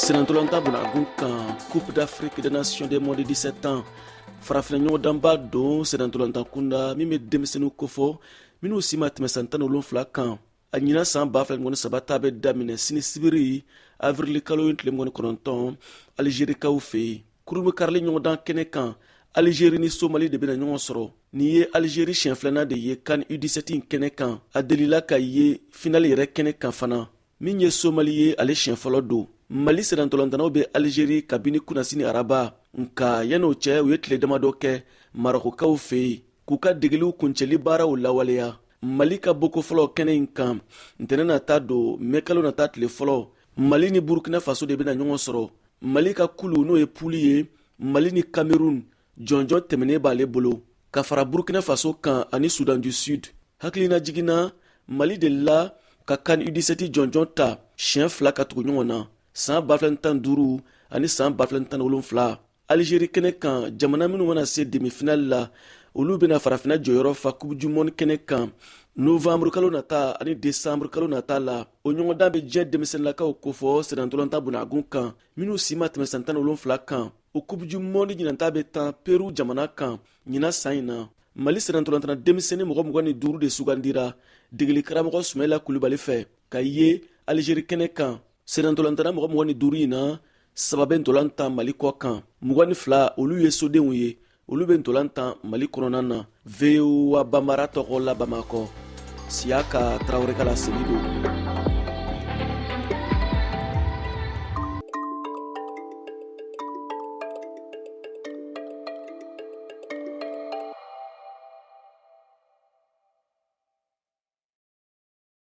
Sennantolatan bunagun kan, Coupe d'Afrique des Nations des moins de 17 ans, farafinna ɲɔgɔndanba don sennantolatan kunda min bɛ denmisɛnninw kofɔ minnu si ma tɛmɛ san 17 kan. A ɲinan san 2023 ta bɛ daminɛ sini sibiri, avrili kalo in tile 29, Alizerikaw fɛ yen. Kurunbonkarili ɲɔgɔndan kɛnɛ kan, Alizeri ni Somali de bɛna ɲɔgɔn sɔrɔ. Nin ye Alizeri siɲɛ filanan de ye CAN U17 in kɛnɛ kan. A delila ka ye finali yɛrɛ kɛnɛ kan fana. Min ye Somali ye, ale siɲɛ fɔlɔ don. Mali sennantolatannaw bɛ Alizeri kabini kunasini araba, nka yan'o cɛ, u ye tile damadɔ kɛ Marɔkukaw fɛ yen k'u ka degeliw kuncɛli baaraw lawaleya. Mali ka bɔko fɔlɔ kɛnɛ in kan, ntɛnɛn nata don, mɛkalo nata tile fɔlɔ, Mali ni Burukina Faso de bɛna ɲɔgɔn sɔrɔ. Mali ka kulu, n'o ye puli ye, Mali ni Cameroun jɔnjɔn tɛmɛnen b'ale bolo ka fara Burukina Faso kan ani Sudan du Sud. Hakilinajigin na, Mali delila ka CAN U17 jɔnjɔn ta siɲɛ fila ka tugu ɲɔgɔn na, san 2015 ani san 2017, Alizeri kɛnɛ kan. Jamana minnu mana se demi-finale la, olu bɛna farafinna jɔyɔrɔ fa Coupe du monde kɛnɛ kan novembre kalo nata ani décembre kalo nata la. O ɲɔgɔndan bɛ diɲɛ denmisɛnninlakaw kofɔ sennantolatan bunagun kan minnu si ma tɛmɛ san 17 kan. O Coupe du monde ɲinanta bɛ tan Peru jamana kan ɲinan san in na. Mali sennantolatan denmisɛnnin mɔgɔ 25 de sugandira degeli karamɔgɔ Sumayila Kulubali fɛ ka ye Alizeri kɛnɛ kan. Sennantolatan mɔgɔ 25 in na, saba bɛ ntolan tan Mali kɔ kan, 22, olu ye sodenw ye, olu bɛ ntolan tan Mali kɔnɔna na. VOA Banbara tɔgɔ la Bamakɔ, Siyaka Tarawele ka laseli don.